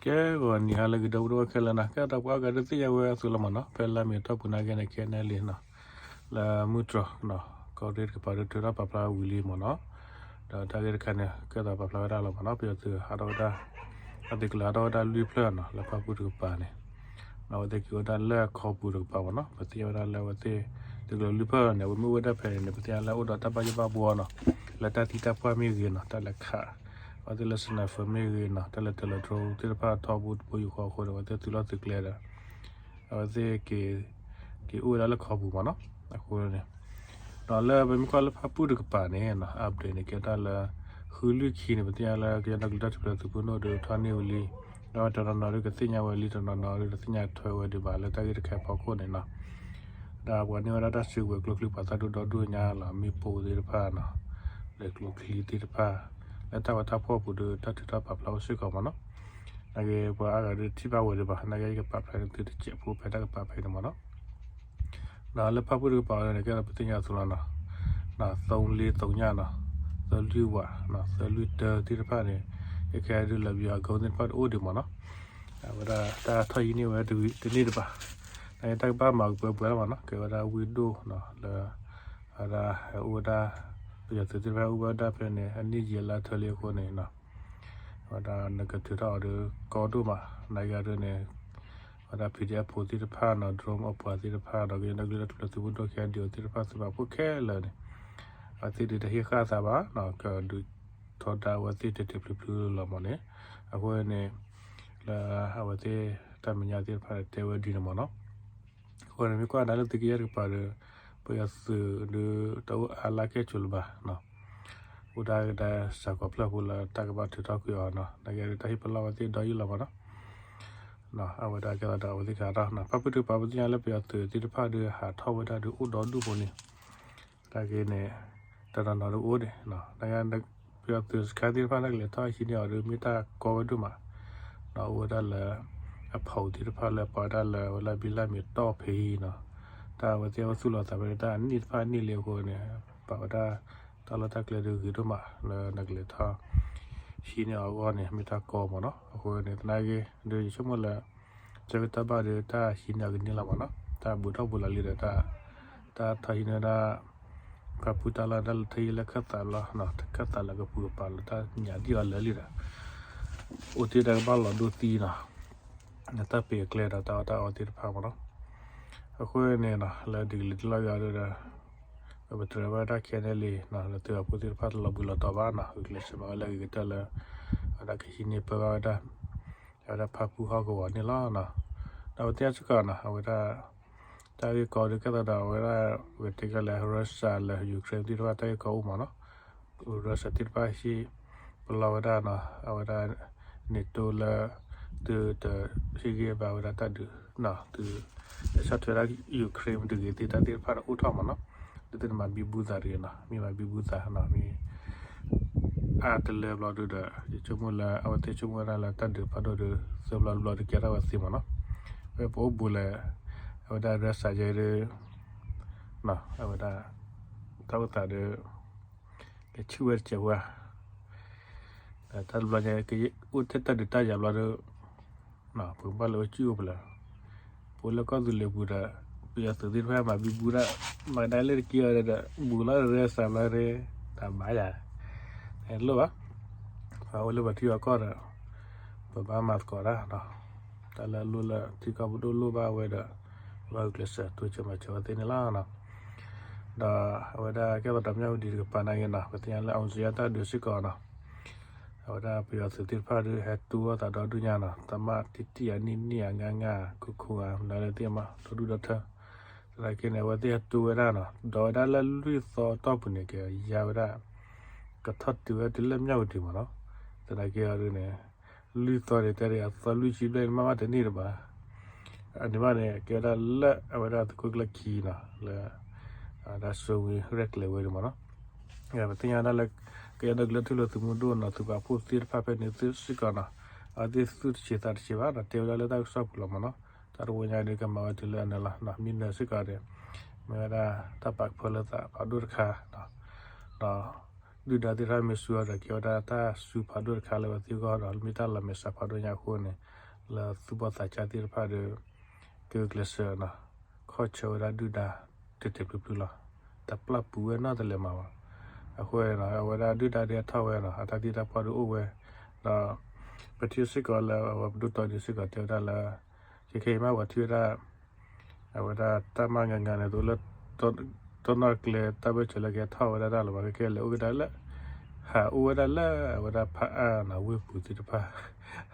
ကဲ ဂီၤနံၤဟါလၢအဂ့ၤ ဒီပုၢ်ဝဲၢ်ခဲလၢာ်နီၤ, ကဲဒီးပှၤအါဂၤဒုးသ့ၣ်ညါဝဲအသိးလီၤမ့ၢ်နီၤ, ဖဲလါမ့ၤထီၣ်ပူၤနာ်က့န့ၣ် ခဲန့ၣ်လံနီၤ, လၢမုၢ်တြီၤနီၤ, ကီၢ်ရ့ၣ်တကပၤဒုး ထုးထီၣ်ပာ်ဖျါဝံၤလံမ့ၢ်နီၤ, ဒီးတၢ်ဂ့ၢ်တခါန့ၣ် ကဲသိးပာ်ဖျါဝဲဒၣ်လီၤမ့ၢ်နီၤ, ပယီၤသုးဟးထီၣ်ဝဲဒၣ် အသုးကလၢၤဟးထီၣ်ဝဲဒၣ်လွံၢ်ဖျၢၣ်နီၤ, လၢဖၣ်ပူၣ်တကပၤန့ၣ် အဝဲသ့ၣ်က့ၤအိၣ်ဝဲဒၣ်လၢခီပူၤတကပၤမ့ၢ်နီၤ, ပသ့ၣ်ညါဝဲဒၣ်လၢအဝဲသ့ၣ် သုးကလၢၤလွံၢ်ဖျၢၣ်န့ၣ် အဝဲမ့ၢ်အိၣ်ဝဲဒၣ်ဖဲန့ၣ်န့ၣ် ပသ့ၣ်ညါလၢအိၣ်ဒီးတၢ်ဘၣ်ယိၣ်ဘၣ်ဘှီနီၤ, လၢတၢ်သံတၢ်ပှၢ်မ့ၢ်ဂ့ၤနီၤ, တၢ်လဲၤခး အဝဲသ့ၣ်လၢ sniper မ့ၢ်ဂ့ၤနီၤ, တၢ်လဲၤတလၢၤ drone သ့ၣ်တဖၣ်ထီဘိတဘိယူၢ်ဃီအဃိန့ၣ် အဝဲသ့ၣ်သုးလီၢ်သုးကျဲဒီး အဝဲသ့ၣ်က့ၤ က့ၤအိၣ်ဝဲဒၣ်လၢခီပူၤမ့ၢ်နီၤ, အဃိန့ၣ် ဒီးလၢပမ့ၢ်ကွၢ်လၢဖၣ်ပူၣ်တကပၤန့ၣ်နီၤ, update န့ၣ် ကဲတၢ်လၢ ဃုလွံၢ်ခံန့ၣ် ပသ့ၣ်ညါလၢကညီဒီကလုာ်တၢ်ထူၣ်ဖျဲးသုးမုၢ်ဒိၣ်ဒုးထီၣ်န့ၢ်ဝံၤလံ, ဒီးတနီၤနီၤဒုးကသ့ၣ်ညါဝဲလံ, တနီၤနီၤဒုးတသ့ၣ်ညါထွဲဝဲဒံးဘၣ် လၢတၢ်ဂ့ၢ်တခါအဖီခိၣ်န့ၣ်နီၤ, ဒီးပှၤန့ၢ်ဝဲဒၣ်တၢ်စုကဝဲၤကျိချံ ပှၤသၣ်ဒိၣ်ဒီဒိၣ်ညါလီၤ မ့ၣ်ပိၢ်သ့ၣ်တဖၣ်နီၤ, လဲၤကျိချံသ့ၣ်တဖၣ် လၢတၢ်ဝဲတၢ်ဖှီၣ်ပူၤဒုး တၢ်ထုးထီၣ်ပာ်ဖျါအိၣ်စ့ၢ်ကီးမ့ၢ်နီၤ, နာ်က့ပှၤအါဂၤဒုးထံၣ်ဘၣ်ဝဲဒံးဘၣ်, နာ်က့ယကပာ်ဖျါန့ၢ်သုတစဲးဖိဖဲတၢ်ကပာ်ဖဲန့ၣ်မ့ၢ်နီၤ. ဒီးလၢဖၣ်ပူၣ်တကပၤန့ၣ် ကဲဒီးပသ့ၣ်ညါအသိးလီၤနီၤ, သီလ့သီညါနီၤ, သၢလွံၢ်ဝးနီၤ, သၢလွံၢ်တၢသ့ၣ်တဖၣ်န့ၣ် ခဲခဲဒုးလၢပယီၤအကီသ့ၣ်တဖၣ်ဒုးအိၣ်ဒံးမ့ၢ်နီၤ, အဝဲဒၣ်တၢ်ထီၣ်ဟံးန့ၢ်ဝဲတန့ၢ်တဘၣ်, နာ်က့တၢ်ကဘၣ်မၤကပၢၤပှဲၤလီၤမ့ၢ်နီၤ, ကဲဝဲဒၣ်ဝ့ၢ်ဒိၣ်နီၤ, လၢ အဝဲဒၣ်အိၣ်ဝဲဒၣ် ပယီၤသုးသ့ၣ်တဖၣ်အိၣ်ဝဲဒၣ်ဖဲန့ၣ် အနံၣ်ယံာ်လါထၢလံအဃိန့ၣ်နီၤ, အဝဲဒၣ်နကထုးထီၣ်အီၤဒုးကီဒိၣ်မး, နာ်က့အဒုးန့ၣ် အဝဲဒၣ် PDF ဖိသ့ၣ်တဖၣ်နီၤ, drone အပှၤသ့ၣ်တဖၣ်ဒီး ကညီဒီကလုာ်တၢ်ထူၣ်ဖျဲးသုးမုၢ်ဒိၣ် ခဲဒံးအိၣ်သ့ၣ်တဖၣ် သုးပာ်ဖှိၣ်ခဲလၢာ်န့ၣ် အဝဲသ့ၣ်ဒုးတဟ့ၣ်ဃာ်သးဘၣ်နီၤ, ကဒုးထီဒါအဝဲသ့ၣ်တဲာ်တဲာ်ဖျုးဖျုးလီၤမ့ၢ်န့ၣ်, အဃိန့ၣ် လၢအဝဲသ့ၣ်တၢ်မဲာ်ညါသ့ၣ်တဖၣ်တဲဝဲဒ်န့ၣ်မ့ၢ်နီၤ, အဃိန့ၣ် မ့ၢ်ကွၢ်နၤလၢသုးက့ယဲၢ်တကပၤဒီး ပယီၤသုးဒုးတအိၣ်အါလၢကဲၣ်ဆိးလၢၤဘၣ်နီၤ, အိၣ်ဒၣ်ကဒါစှၤကိးဖျၢၣ်ဖိလၢတၢ်ကဘၣ်ထုးထီၣ်ကွံာ်အီၤနီၤ, နာ်က့ဒုးတၢ်ဟ့ၣ်ပလီၢ်ဝဲသ့ၣ်ဒီးယုၢ်လီၤမ့ၢ်နီၤ, အဝဲဒၣ်ကဲသးဒီးအဝဲသ့ၣ်ခးထီၣ်နီၤ, ဖၣ်ပူၣ်တကပၤ ပသ့ၣ်ညါလၢပယီၤသုးသ့ၣ်တဖၣ်ဒုးဟးထီၣ်ဝဲဒၣ်ဒုးအိၣ်ဒီဒူၣ်ဖိန့ၣ်, တၢ်က့န့ၣ် တနီၤနီၤဒုးအိၣ်ဒံးနီၤ, နာ်က့ ပယီၤသုးစခါသ့ၣ်တဖၣ်လၢကလဲၤထီၣ်ဟံးန့ၢ်အီၤဒုး မ့ၢ်တၢ်ကီဝဲဒိၣ်မး, ဒီးအိၣ်ဝဲဒၣ်လၢ အဖီသ့ၣ်တဖၣ်လၢပှၤဝဲဒၣ်လၢဝဲလၢဘံလၢမ့ၤတီၢ်ဖဲအံၤနီၤ, တၢ်အဝဲသ့ၣ်အဝဲသူၣ်လီၤသးဖဲတၢ်အနံၣ်တဖၣ်အနံၣ်လံအဃိန့ၣ် ပာ်ဝဲဒၣ် တၢ်လီၢ်တၢ်ကျဲဒုးဂ့ၤဒိၣ်မး လၢနကလဲၤထီၣ် ဟံးန့ၢ်အီၤအဂီၢ်န့ၣ် မ့ၢ်တၢ်ကီမ့ၢ်နီၤ, အဃိန့ၣ် သနာ်က့ ဒုးယဆိကမိၣ်လၢ ကၢကတၢၢ်ဘၣ်ဒီး တၢ်ဟံးန့ၢ်အီၤကန့ၢ်လီၤမ့ၢ်နီၤ, တၢ်ဘူးထီၣ်ဘူးလီၤလံဒီး တၢ် တၢ်ထီၣ်ဟံးန့ၢ်ဝဲဒၣ် ဖၣ်ပူၣ်တၢ်လီၢ်တၢ်လၢထၢၣ်ယံၤလၢခၢၣ်သးလီၤ, ခၢၣ်သးလၢကပူၤကပၤလီၤ တၢ်ညၣ်ဒံၣ်အီၤလၢာ်လံဒီး အိၣ်တ့ၢ်တၢ်ကဘၣ်လီၤဒိသံနီၤ, တၢ်ပ့ၤအကျဲဒီးတၢ်အီၣ်တၢ်အီသ့ၣ်တဖၣ်မ့ၢ်နီၤ, အဃိန့ၣ်နီၤ လၢဒ်ကလံၤတလီၢ်ဂၤဒီး ပတြၢၤဘၣ်တၢ်ခဲန့ၣ်လံနီၤ, လၢသုးပာ်ဖှိၣ်သ့ၣ်တဖၣ်တလီၤဘှံးလီၤတီၤဘၣ်နီၤ, ဂုာ်ကျဲးစၢးမၤဝဲလၢအဂ့ၤကတၢၢ်လၢ အဝဲဒၣ်ကဟံးန့ၢ်ပၢဘၣ်ဝဲဒၣ် အဝဲဒၣ်ဖၣ်ပူၣ်ဟီၣ်ကဝီၤန့ၣ်လီၤနီၤ, ဒီးပသ့ၣ်ညါစ့ၢ်ကီးနီၤ အဝဲဒၣ် တၢ်ဂ့ၢ်ကီဒုးကဲသးဒီးအဝဲဒၣ် ပကတဲကလဲၣ် Russia လၢ Ukraine သ့ၣ်တဖၣ်တၢ်ဂ့ၢ်ကီအိၣ်မ့ၢ်နီၤ, Russia သ့ၣ်တဖၣ်ဟ့ၣ်ပလီၢ်ဝဲဒၣ်နီၤ, အဝဲဒၣ် NATO လၢ သုတဟ့ၣ်ဂံၢ်ဘါဝဲဒၣ်တၢ်ဒုးနီၤ, သု ဆီၣ်ထွဲဒၣ် Ukraine တဂ့ၤသ့ၣ်တၢ်သ့ၣ်တဖၣ်ဒီးအိၣ်ထီၣ်မ့ၢ်နီၤ, သုတမၤဘံဘူသးတဂ့ၤနီၤ, မ့ၢ်မၤဘံဘူသးနီၤ မ့ၢ် အါတလၢဘျီဒုးဒီး ယဆိကမိၣ်လၢ အဝဲသ့ၣ်ဆိကမိၣ်ဝဲဒၣ်လၢတၢ်ဒုးဖးဒိၣ်ဒုး သၢဘျီတဘျီဒုးကဲထီၣ်ဝဲသ့မ့ၢ်နီၤ, ဝဲပအိၣ်ဘူးလဲၣ် အဝဲဒၣ် Russia ယဲဒုး အဝဲဒၣ် တၢ်အိၣ်သးဒုး ကဆူၣ်ဝဲတစဲးဖိဧါ, တၢ်တဘျီညါ ကအိၣ်ထဲတၢ်ဒုးတၢ်ယၤဘျီဒုး ပကဘၣ်လဲၤအိၣ်စုၣ်အိၣ်ပလၢၤ, ပအိၣ်လၢကီၢ်သူလ့ၤပူၤဒီး ပယီၤသုးသ့ၣ်တဖၣ်မၤဘံဘူတၢ် မၤကဒါလၢတက့ၢ်အီၤဒီး ဘူးလီၤ Russia ဘျီဒုး တၢ်မၤယၤ လိၣ်ဘၣ်, ပအိၣ်လၢပှၤထံပှၤကီၢ်ဒီး ပဘၣ်မၤသကိးတၢ်, တၢ်လၢအလိၣ်လၢထံကီၢ်ပဒိၣ်လိၣ်ဘၣ်ဝဲဒီး ပဘၣ်ဂုာ်ကျဲးစၢးတိစၢၤမၤစၢၤဝဲသ့န့ၣ်လီၤ. ဒီးအဝဲဒၣ်ကဲသးဒီးမၠၣ်ဝတံၤတကပၤနာ်က့နီၤ ပသ့ၣ်ညါလၢ အောင်ဇေယျ တၢ်ဒုးစ့ၢ်ကီးနီၤ, အဝဲဒၣ်ပယီၤသုးသ့ၣ်တဖၣ်ဒုးဟဲတူၢ်အီၣ်သးဒီဒူၣ်ညါနီၤ, တၢ်မးတံၢ်တံၢ်အနံၣ်နံၣ်အငါငါ ခိခိအမနုၤလၢသ့ၣ်မး ဒီဒူၣ်ဒီထၢ သနာ်က့န့ၣ် အဝဲသ့ၣ်ဟဲတူၢ်ဝဲဒၣ်နီၤ, ဒီးဝဲဒၣ်လၢလွံၢ်သီတီၢ်ပူၤန့ၣ် ကယါဝဲဒၣ် ကထီၣ်တုၤဝဲတုၤလၢမၠၣ်ဝတံၤမ့ၢ်နီၤ, သနာ်က့အီၤဒုးန့ၣ် လွံၢ်သီန့ၣ် တဲဒၣ်အသီလွံၢ်ဆံဘျဲၣ်န့ၣ် မ့ၢ်မးတန့ၢ်တဘၣ်, အန့ၣ်ဘၣ်န့ၣ် ကဲဝဲဒၣ်လၢအဝဲဒၣ်သုးခိၣ်ကျၢၢ်ခံနီၤ လၢ အဝဲဒၣ်စိဝ့ရဲၣ်ကျဲၤဝဲဒၣ်မ့ၢ်နီၤ, ပသ့ၣ်ညါဒၣ်လၢ ကယဲၢ်ဒီကလုာ်တၢ်ထူၣ်ဖျဲးသုးမုၢ်ဒိၣ်နီၤ သုးပာ်ဖှိၣ်သ့ၣ်တဖၣ်ဖဲန့ၣ်သ့ၣ်စ့ၢ်ကီးနီၤ, အဝဲသ့ၣ်သူၣ်တဆံးသးတဆံးဘၣ်နီၤ တဲဝဲဒၣ်လၢတၢ်ကစီၣ်ပူၤလီၤမ့ၢ်နီၤ, တၢ်တဝီညါဒုးကမၤဝဲတုၤလၢအနၢၤလီၤ, မ့ၢ်နၢၤစ့ၢ်ကီးဒီး မ့ၢ်ဝဲဒၣ်တၢ်ပာ်ကဖၢလၢသးဖးဒိၣ်တခါ ဒီး ဒုၣ်ဒါသ့ၣ်တဖၣ်မ့ၢ်စူၤအီၤဒီး ကဲဝဲဒၣ်တၢ်စူၤဖးဒိၣ်တခါလၢအဝဲသ့ၣ်အဂီၢ်ဒီး မ့ၢ်တၢ်လီၤမဲာ်ဆှးဖးဒိၣ်ညါအဃိန့ၣ် လၢသူၣ်ဘီၣ်သးစၢ်သ့ၣ်တဖၣ်ဒီး ကဂုာ်ကျဲးစၢးနီၤ ခီၣ်ဆၢဝဲဒၣ်ဒုၣ်ဒါ တဲာ်တဲာ်ဖျုးဖျုးလီၤ. တပျၢ်ပူၤဝဲနီတလဲၤမးဘၣ်. အဃိန့ၣ် အဝဲဒၣ်ဒုၣ်ဒါဒုးထီၣ်ဝဲနီၤ အတၢ်သံတၢ်ပှၢ်ဒုးအိၣ်ဝဲ ဒီး ပထံၣ်စ့ၢ်ကီးလၢ အဝဲပဒိၣ်တီဒုးစ့ၢ်ကီးတဲဝဲဒၣ်လၢ ခဲခဲအံၤမး ပှၤထံၣ်ဝဲဒၣ် အဝဲဒၣ်တၢ်မၤငါငါန့ၣ် တအိၣ်လၢ တီၢ်နီၣ်ကျဲတၢ်ဘၢၣ်စၢၤလၢကဟဲထီၣ်ဝဲဒၣ်တၢ်လီၤဘၣ်. ခဲခဲလဲၤအိၣ်ကဒါလၢ ဟးအိၣ်ဝဲဒၣ်လၢ အဝဲဒၣ်ဖးအါနီၤ ဝ့ၢ်ပူၤသ့ၣ်တဖၣ်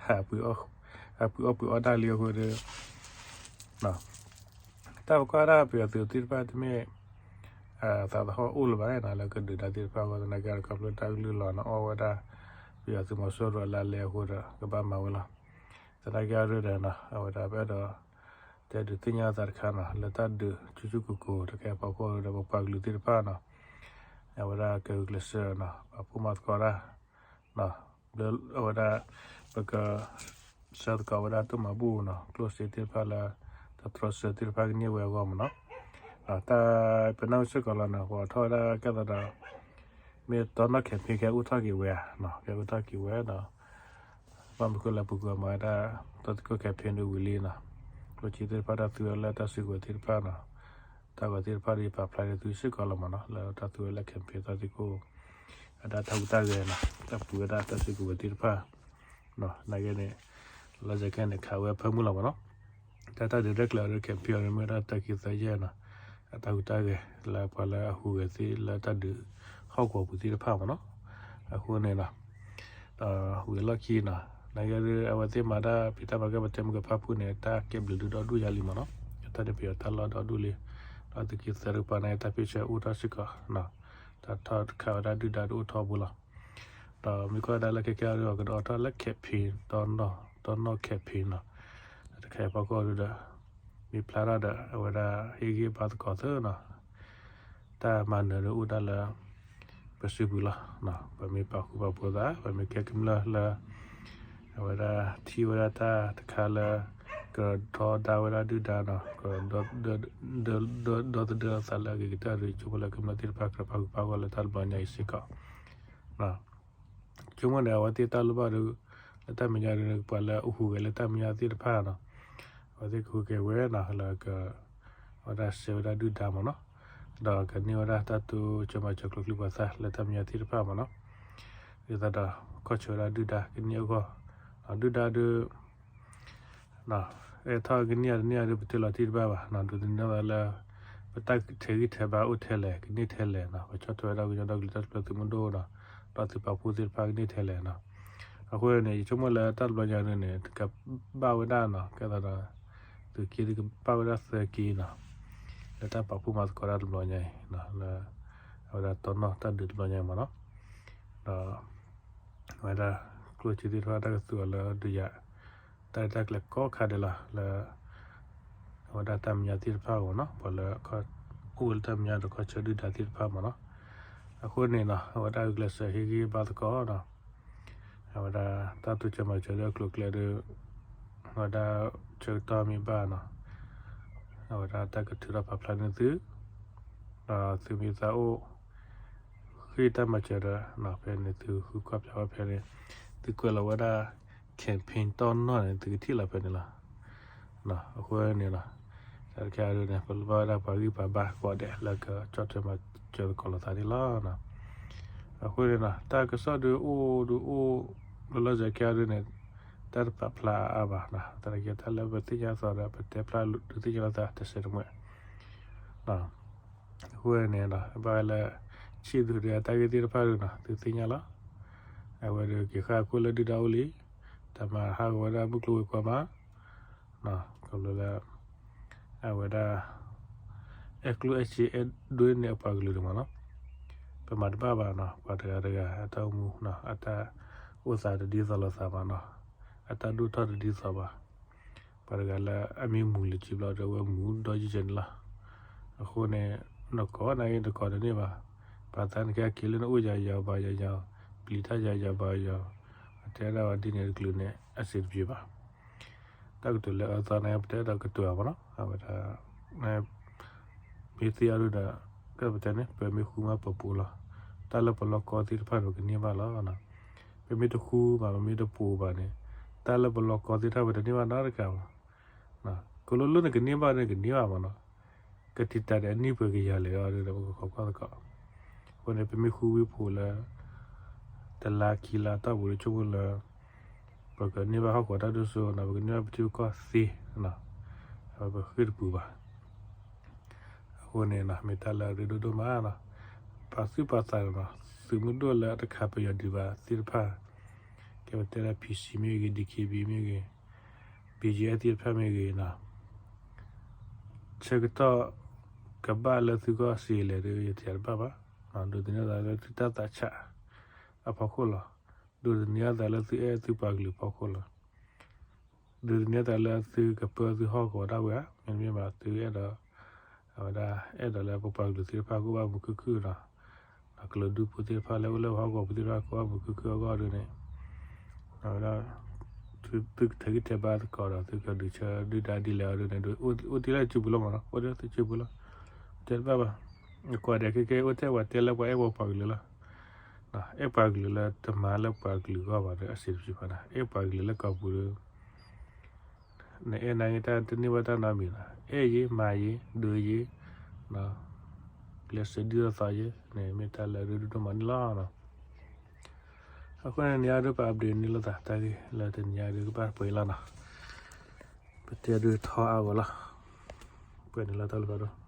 ဟးပှ့ၤအီၣ်ပှ့ၤအီၣ်တၢ်လံအဃိဒီး တၢ်ပကွၢ်ဒၣ်ပယီၤသုးသ့ၣ်တဖၣ်တမ့ၢ် သးသဟီၣ်အိၣ်လၢၤဘၣ်နီၤ လၢကဒုးဒါသ့ၣ်တဖၣ်အဃိသနာ်က့ ခီဖျိတၢ်ကလုၢ်လီၤန့ၣ်အီၣ်ဝဲဒၣ် ပယီၤသုးမီၤစိရိၤအလါလဲအဃိဒီး ကဘၣ်မၤဝဲလီၤ. သနာ်က့အရ့ဒီးနီၤ အဝဲဒၣ်ပအဲၣ်ဒိး တဲဒုးသ့ၣ်ညါအသးတခါနီၤ လၢတၢ်ဒုးဆူၣ်ဆူၣ်ကိၤကိၤတခါအဖီခိၣ်ဒီး ပပှၤကလုာ်သ့ၣ်တဖၣ်နီၤ အဝဲဒၣ်ကဂုာ်ကျဲးစၢးနီၤ ပာ်ဖှိၣ်မၤသကိးတၢ် ဘျီအဝဲဒၣ် ပက ဆှၢသကိးဝဲဒၣ်တိၢ်မၤဘူၣ်နီၤ ကျိၣ်စ့သ့ၣ်တဖၣ်လၢ တၢ်တြီဆၢသ့ၣ်တဖၣ်ကန့ၢ်ဝဲအဂီၢ်မးနီၤ. တၢ်ပနၢ်ဟူစ့ၢ်ကီးလီၤနီၤ ပှၤထီၣ်ဝဲဒၣ်ကဲသးဒီး မ့ၢ်တီနီၣ် campaign ကဲအိၣ်ထီၣ်က့ၤဝဲဧါနီၤ ကဲအိၣ်ထီၣ်က့ၤဝဲဒီး ဘၣ်မနုၤဃိလၢပကမၤဝဲဒၣ် တၢ်သံကွၢ် campaign ဒုးဝံၤလံနီၤ ကျိၣ်စ့သ့ၣ်တဖၣ်တၢ်သူဝဲလၢတၢ်စုကဝဲၤသ့ၣ်တဖၣ်နီၤ တၢ်ဂီၤသ့ၣ်တဖၣ်ဒီးယပာ်ဖျါန့ၢ်သုစ့ၢ်ကီးလီၤမးနီၤ လၢတၢ်သူဝဲလၢ campaign တၢ်သံကွၢ် အတၢ်ဟူးတၢ်ဂဲၤနီၤ တၢ်ပူၤဝဲဒၣ်တၢ်စုကဝဲၤသ့ၣ်တဖၣ် နာ်က့န့ၣ် လီၤစဲၤခဲန့ၣ် ခးဝဲဖၢမုၢ်လီၤမးနီၤ တၢ်တၢ်ဒုးရဲၣ်ကျဲၤအီၤဒီး campaign အီၤန့ၣ် မ့ၢ်ဝဲဒၣ်တၢ်ခံသၢယဲၢ်နီၤ အတၢ်ဟူးတၢ်ဂဲၤ လၢပှၤလၢအဟူးဂဲၤသ့လၢတၢ်ဒုးဟီၣ်ကဝီၤပူၤသ့ၣ်တဖၣ်မးနီၤ အဃိန့ၣ်နီၤ ဒီးဝံၤအလီၢ်ခံနီၤ နာ်က့ဒီးအဝဲသ့ၣ်မၤတၢ်ဖံးတၢ်မၤကဲပတဲမုၢ်ကဖၣ်ဖုၣ်န့ၣ် တၢ်ကဲဘျုးဒုးဒီဒူၣ်ယါလံမးနီၤ တၢ်ဒုးပယီၤတၢ်လီၢ်ဒီဒူၣ်လံ ဒီးသုးက့သၢတကပၤန့ၣ် တၢ်ဖ့ၣ်ဆၢအိၣ်ထီၣ်စ့ၢ်ကီး တၢ်ထီၣ်တခါဝဲဒၣ်ဒုၣ်ဒါတအိၣ်ထီဘိလီၤ ဒီးမ့ၢ်ကွၢ်ဒၣ်လၢခဲကဲအီၤဒီး ကဒီးထီၣ်လၢ campaign တီနီၣ် campaign နီၤ တခါအံၤဖီခိၣ်ဒီး မ့ၢ်ဖျါထီၣ်ဒီး အဝဲဒၣ်ဟ့ၣ်ဂံၢ်ဘါသကိးသ့နီၤ တၢ်မၤနၢၤဒီးအိၣ်ဒၣ်လၢ ပစုပူၤလီၤ ပမ့ၢ်ပာ်ဃူပာ်ဖိးသး ပမ့ၢ်ကဲကမျၢၢ်လၢ အဝဲဒၣ်ထံၣ်ဝဲဒၣ်တၢ်တခါလၢ ကဒီဒါဝဲဒၣ်ဒုၣ်ဒါနီၤ ကဒီ ဒီသဒၢသးလၢအဂ့ၤကတၢၢ်ဒီး ယဆိကမိၣ်လၢကမျၢၢ်သ့ၣ်တဖၣ်ကြၢးပာ်ဃူပာ်ဖိးလၢတၢ်တဘျီညါအံၤစ့ၢ်ကီး ဆိကမိၣ်န့ၣ် အဝဲသ့ၣ်တၢ်လိၣ်ဘၣ်ဒီး လၢတၢ်မဲာ်ညါဒ်န့ၣ် ပှၤလၢအဟူးဂဲၤလၢတၢ်မဲာ်ညါသ့ၣ်တဖၣ်နီၤ အဝဲသ့ၣ်ကဟူးဂဲၤဝဲနီၤ လၢက အဝဲဒၣ်စဲဝဲဒၣ်ဒုၣ်ဒါမးနီၤ ဒီးကန့ၢ်ဝဲဒၣ်တၢ်တိစၢၤမၤစၢၤကျိချံမျိာ်သၣ်လၢတၢ်မဲာ်ညါသ့ၣ်တဖၣ်မးနီၤ ဒ်သိးဒီး ခီၣ်ဆၢဝဲဒၣ်ဒုၣ်ဒါကန့ၢ်အဂီၢ် ဒုၣ်ဒါဒီး အဲၣ်ထီၣ်ကန့ၢ်အတန့ၢ်အဒီး ပတဲလီၤတံၢ်တဘၣ်ဘၣ်နီၤ ဒိးသန့ၤသးလၢ ပတၢ်ထဲးဂံၢ်ထဲးဘါအိၣ်ထဲလဲၣ် ကန့ၢ်ထဲလဲၣ်နီၤ ပဆီၣ်ထွဲဝဲဒၣ်ကညီဒီကလုာ်တၢ်ထူၣ်ဖျဲးသုးမုၢ်ဒိၣ်နီၤ ဒီးသုးပာ်ဖှိၣ်သ့ၣ်တဖၣ်ကန့ၢ်ထဲလဲၣ်နီၤ အဃိန့ၣ် ယဆိကမိၣ်လၢတၢ်တဘျီညါဒ်န့ၣ် တကဘၣ်ဝဲဒၣ်နီၤ ကဲသးဒီး သုးက့တကဘၣ်ဝဲဒၣ်သၢက့နီၤ လၢတၢ်ပာ်ဖှိၣ်မၤသကိးတၢ်တဘျီညါအံၤ လၢ အဝဲဒၣ်တီနီၣ်တၢ်ဒုးတဘျီညါအံၤမးနီၤ ဒီး အဝဲဒၣ်ကျိၣ်စ့သ့ၣ်တဖၣ်တၢ်ကသူအီၤလၢဒုးယၤ တၢ်ရဲၣ်တၢ်ကျဲၤကိးခါဒဲးလီၤ လၢ အဝဲဒၣ်တၢ်မဲာ်ညါသ့ၣ်တဖၣ်အဂီၢ်နီၤ ပှၤလၢ အိၣ်ဝဲလၢတၢ်မဲာ်ညါဒီးခီၣ်ဆၢဒုၣ်ဒါသ့ၣ်တဖၣ်မးနီၤ အဃိန့ၣ်နီၤ အဝဲဒၣ်ဂုာ်ကျဲးစၢးဟ့ၣ်ဂံၢ်ဘါသကိးနီၤ အဝဲဒၣ်တၢ်တိစၢၤမၤစၢၤဒီးအကျိၤအကျဲဒီး အဝဲဒၣ်ဆၢကတီၢ်မ့ၢ်ဘၣ်နီၤ အဝဲဒၣ်တၢ်ကထုးထီၣ်ပာ်ဖျါန့ၢ်သု ဒီးသုမ့ၢ်သးအိၣ် ဃ့တၢ်မၤစၢၤဒီး ဖဲန့ၣ်သုဃုကွၢ်ဖျါဝဲဖဲန့ၣ် သုကွဲးလီၤဝဲဒၣ် campaign တီနီၣ်န့ၣ် သုကထံၣ်လီၤဖဲန့ၣ်လီၤ အဃိန့ၣ်လီၤ တၢ်တခါဒ်န့ၣ် ပလိၣ်ဘၣ်ဝဲဒၣ်ပှၤဂံၢ်ပှၤဘါကိးဂၤဒဲး လၢကဆီၣ်ထွဲမၤစၢၤသကိးလိာ်သးန့ၣ်လီၤ အဃိန့ၣ်လီၤ တၢ်ကစီၣ်ဒုးအိၣ်ဒုးအိၣ် လီၤလီၤဆဲးဆဲးဒ်န့ၣ် တၢ်တပာ်ဖျါအါအါဘၣ် တၢ်တခါတၢ်လၢပသ့ၣ်ညါသီဒီး ပတဲဖျါဒုးသ့ၣ်ညါလိာ်သးတစဲးတမှဲၤ အဃိန့ၣ်လီၤ ဘၣ်လၢ ဆံးသူၣ်ဒီးတၢ်ဂ့ၢ်သ့ၣ်တဖၣ်ဒုးနီၤ သုသ့ၣ်ညါလီၤ အဝဲဒၣ်က့ၤဃၣ်ခိၣ်လၢဒုၣ်ဒါအိၣ်လံ တၢ်မၤဟးဂီၤဝဲဒၣ်မုၢ်ကျိၤဝဲၤကွာ်မး ခီဖျိလၢ အဝဲဒၣ် အဲၣ်ကျိၣ်အဲၣ်စ့အဲၣ်ဒိၣ်န့ၢ်အပှၤကလုာ်ဒံးမးနီၤ ပမၤတဘၣ်ဘၣ်နီၤ ပှၤတဂၤတဂၤ အတၢ်အိၣ်မူနီၤ အတၢ်အိၣ်သးတဒ်သိးလိာ်သးဘၣ်နီၤ အတၢ်ဒိၣ်ထီၣ်တဒ်သိးဘၣ် ပှၤတဂၤလၢအမ့ၢ်မူၤလၢၤကံဘျီဒီး အဝဲမူၤဒီးယံာ်ကဲန့ၣ်လီၤ အဃိန့ၣ် နကိးနၤဂ့ၤ နကိးတန့ၢ်ဘၣ် ပှၤသးနကဲက့ၤလၢနအိၣ်ယၤယၤဘၣ်ယၤယၤ ပျံၤတၢ်ယၤယၤဘၣ်ယၤ အတဲဒၣ်ဝဲဒ်န့ၣ်တကလုာ်န့ၣ် အဆင်တပြေဘၣ် တၢ်ကတိၤလၢအသီန့ၣ် ပတဲဒီးကတိၤအါမးနီၤ အဝဲဒၣ် မ့ၢ်သ့အါဒိၣ်ဒီး ကပတဲန့ၣ် ပမ့ၢ်ဃူမးပပူၤလီၤ တၢ်လၢပလီၢ်ကီသ့ၣ်တဖၣ်န့ၣ် ပကန့ၢ်ဘၣ်လီၤ. ပမ့ၢ်တဃူဘၣ် ပမ့ၢ်တပိာ်ဘၣ်န့ၣ် တၢ်လၢပလီၢ်ကီသ့ၣ်တဖၣ် ပတန့ၢ်ဘၣ်နီတခါဘၣ်. ကလိလိန့ၣ် ကန့ၢ်ဘၣ်န့ၣ်ကန့ၢ်ဘၣ်မးနီၤ. ကတံာ်တာ်ဒီးအနံၣ်ပှဲၤကယၤလဲၣ်အီၤဒီး ပကခိးကွၢ်သကိး. အဃိန့ၣ် ပမ့ၢ်ဃူဝံဖိးလၢ တလါခံလါအတီၢ်ပူၤဒီး ဆိကမိၣ်လၢ ပကန့ၢ်ဘၣ်ဟီၣ်ခိၣ်တၢ်ဒိၣ်စိနီၤ, ပကန့ၢ်ဘၣ်ပထံပကီၢ်သ့နီၤ, ပဃ့ၢ်တပူၤဘၣ်. အဃိန့ၣ်နီၤ မ့ၢ်တၢ်လၢအရ့ဒိၣ်ဒိၣ်မးနီၤ, ပာ်သူၣ်ပာ်သးနီၤ, သုးမုၢ်ဒိၣ်လၢအတခးပယီၤဒံးဘၣ်သ့ၣ်တဖၣ်, ကဲပတဲဒၣ် P C မ့ၢ်ဂ့ၤ, D K B မ့ၢ်ဂ့ၤ, B G F သ့ၣ်တဖၣ်မ့ၢ်ဂ့ၤနီၤ, ဆၢကတီၢ်ကဘၣ်လၢသုဂီၢ်စ့လဲၣ်ဒီး ယတဲတဘၣ်ဘၣ်, ဒိးသန့ၤသးလၢသုတၢ်သးဆးအဖီခိၣ်လီၤ. ဒိးသန့ၤသးလၢသုအဲၣ်သုပှၤကလုာ်ဖီခိၣ်လီၤ. ဒိးသန့ၤသးလၢသုကပၢသုဟီၣ်ကဝီၤဒၣ်ဝဲဧါ, မ့တမ့ၢ်ဘၣ်သုအဲၣ်ဒိး, အဝဲဒၣ်အဲၣ်ဒိးလၢပပှၤကလုာ်သ့ၣ်တဖၣ်ကအိၣ်ဘၣ်မုာ်ခုၣ်ခုၣ်နီၤ, ကလုာ်ဒူၣ်ဖိသ့ၣ်တဖၣ်လၢအိၣ်လၢပဟီၣ်ကဝီၤပူၤသ့ၣ်တဖၣ်ကအိၣ်ဘၣ်မုာ်ခုၣ်ခုၣ်အဂီၢ်ဒ်န့ၣ်, အဝဲဒၣ် သုကထဲးဂံၢ်ထဲးဘါသကိးဒီး သုကဒုးဆၢဒုၣ်ဒါဒ်လဲၣ်အီၤဒ်န့ၣ် အိၣ်တ့ၢ်လၢသုစုပူၤလီၤမးနီၤ, အိၣ်တ့ၢ်လၢသုစုပူၤလီၤ. တဲတဘၣ်ဘၣ်, ကွၢ်ဒဲးခဲကဲ အိၣ်ထဲပှၤတဲလၢပှၤအဲၣ်ပှၤကလုာ်လီၤ. အဲၣ်ပှၤကလုာ်လၢတမၤလၢပှၤကလုာ်ဂီၢ်ဘၣ်ဒီး အစံးတဖၣ်န့ၣ် အဲၣ်ပှၤကလုာ်လၢကီၢ်ပူၤဒီး နအဲၣ်နၤဂ့ၤတၢ်တန့ၢ်ဘၣ်တၢ်နီတမံၤနီၤ, အဲၣ်ယ့ၤမၤယ့ၤဒုးယ့ၤ, ကျဲးစၢးဒုၣ်ထီၣ်သီယ့ၤန့ၣ် မ့ၢ်တၢ်လၢအရ့ဒိၣ်ဒိၣ်မးန့ၣ်လီၤ. အဃိန့ၣ် နံၤအံၤဒုးပ update န့ၢ်လိာ်သးတၢ်ဂ့ၢ်လၢတနံၤအံၤဒုးကဘၣ်ပှဲၤလီၤနီၤ, ပတဲဒုးထီအါဂီၤလီၤ, ပှဲၤန့ၣ်လီၤတၢ်လၢဘၣ်ဒိ